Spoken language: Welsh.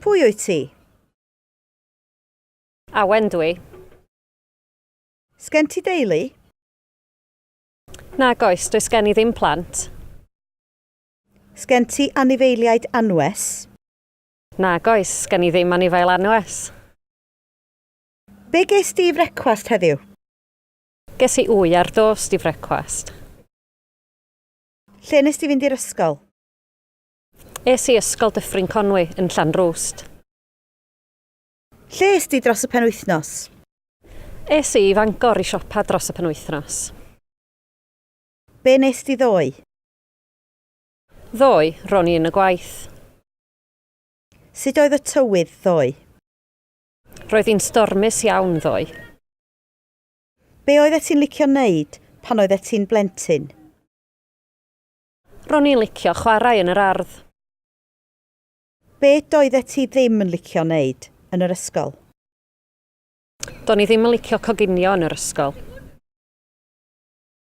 Pwy wyt ti? Awen dwi. Sgen ti deulu? Nag oes, does gen i ddim plant. Sgen ti anifeiliaid anwes? Nag oes, sgen i ddim anifail anwes. Be ges di i frecwast heddiw? Ges i wy ar dost i frecwast. Lle nes di fynd i'r ysgol? Es i Ysgol Dyffryn Conwy yn Llanrwst. Lle es di dros y penwythnos? Es i i Fangor i siopa dros y penwythnos. Be nes di ddoe? Ddoe, ro'n i yn y gwaith. Sut oedd y tywydd ddoe? Roedd hi'n stormus iawn ddoe. Be oeddet ti'n licio wneud pan oeddet ti'n blentyn? Ro'n i'n licio chwarae yn yr ardd. Be doeddet ti ddim yn licio wneud yn yr ysgol? Do'n i ddim yn licio coginio yn yr ysgol.